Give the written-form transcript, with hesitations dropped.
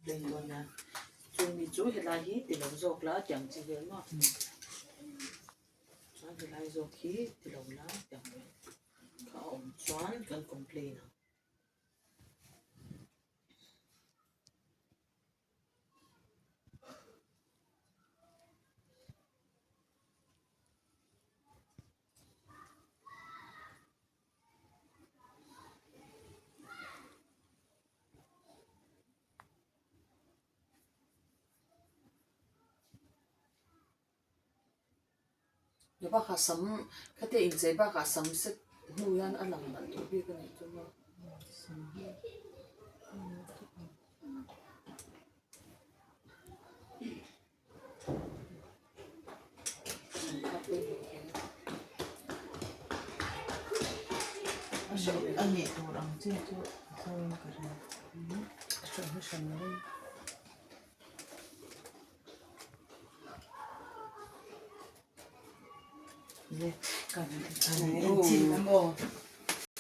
Complain dawn nia. Chumi chu helai hi ti lo zawk la tiang chi vel maw? Chuan helai zawk hi ti lo la tiang vel kha a awm chuan kan complain ang. Bakah sam khatia inchei bakah sam set hnu hian a lang nalh duh bik a nih chu maw. A nih tur ang chi chu a tho in ka hria. A hran hi hran lo in. Le kan en chin ang aw.